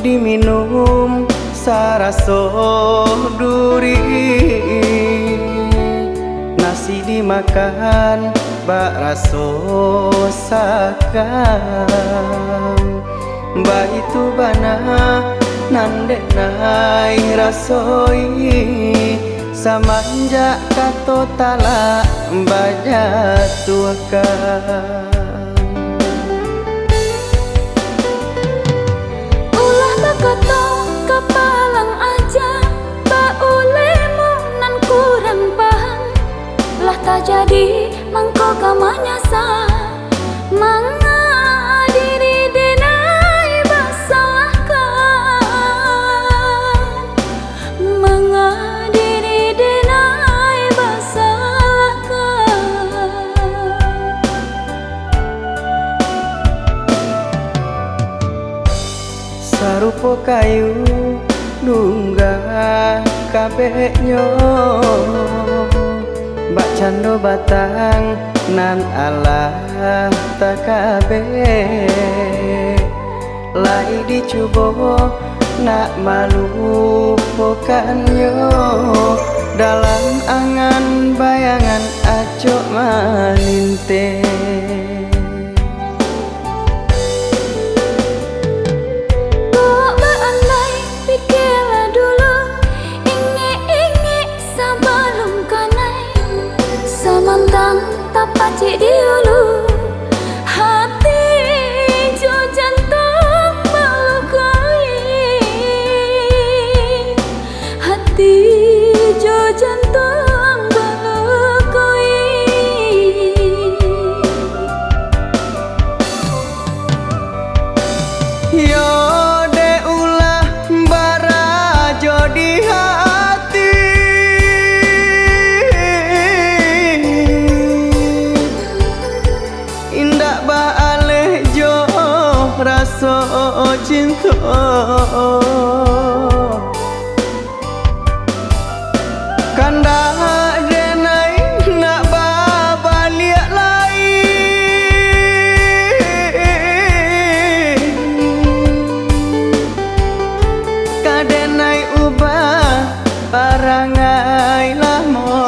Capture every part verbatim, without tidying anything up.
Diminum saraso duri, nasi dimakan bak raso sakam. Baitu bana nan denai rasoi, samanjak kato talak bajatuahkan. Ulah bakato kapalang aja, bak ulemu nan kurang paham. Lah tajadi mangko ka manyasa, manga diri denai basalahkan. Manga diri denai basalahkan. Sarupo kayu dunggah kabeknyo, bakcando batang nan alah takabek. Lai dicubo nak malupokannyo, dalam angan bayangan acok malinteh. Kok baandai, pikialah dulu, ingek-ingek sabalun kanai, samantang tapacik di ulu, hati jo jantuang balukoi. Hati jo jantuang balukoi. Yo dek ulah barajo di hati, indak baaleh jo raso cinto. Kandak denai nak babaliak lai, ka denai ubah parangai lamo.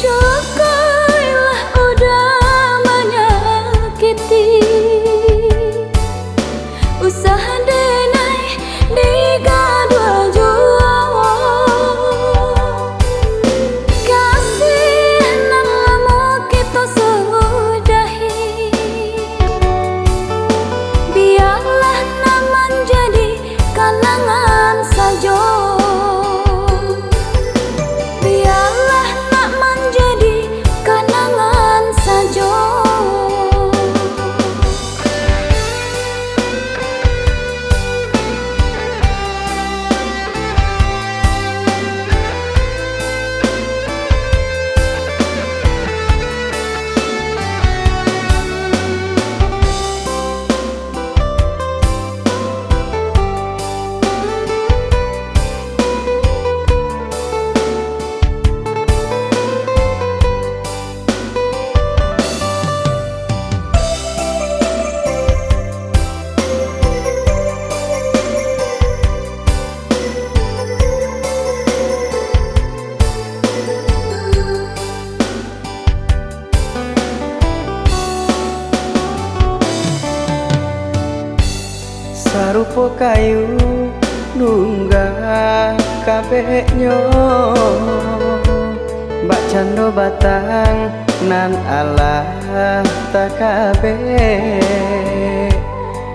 Cukuiklah udah manyakiti. Usah denai digaduah juo. Kasih nan lamo kito sudahi. Bialah nan manjadi kanangan sajo. Bialah nak manjadi kanangan sajo. Sarupo kayu nunggah kabeknyo, bakcando batang nan alah takabek.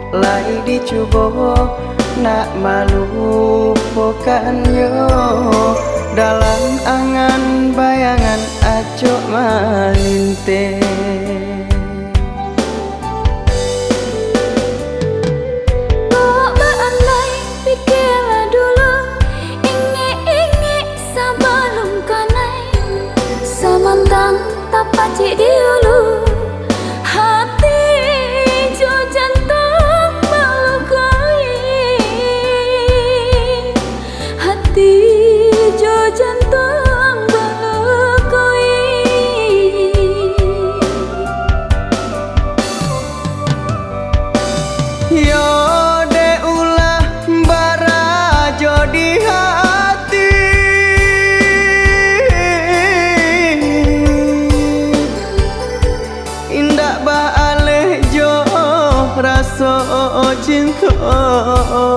Lai dicubo nak malupokannyo, dalam angan bayangan acok malinteh. Kok baandai, pikialah dulu, ingek-ingek sabalun kanai, samantang tapacik di ulu, hati jo jantuang balukoi. Hati jo jantuang balukoi. cinta.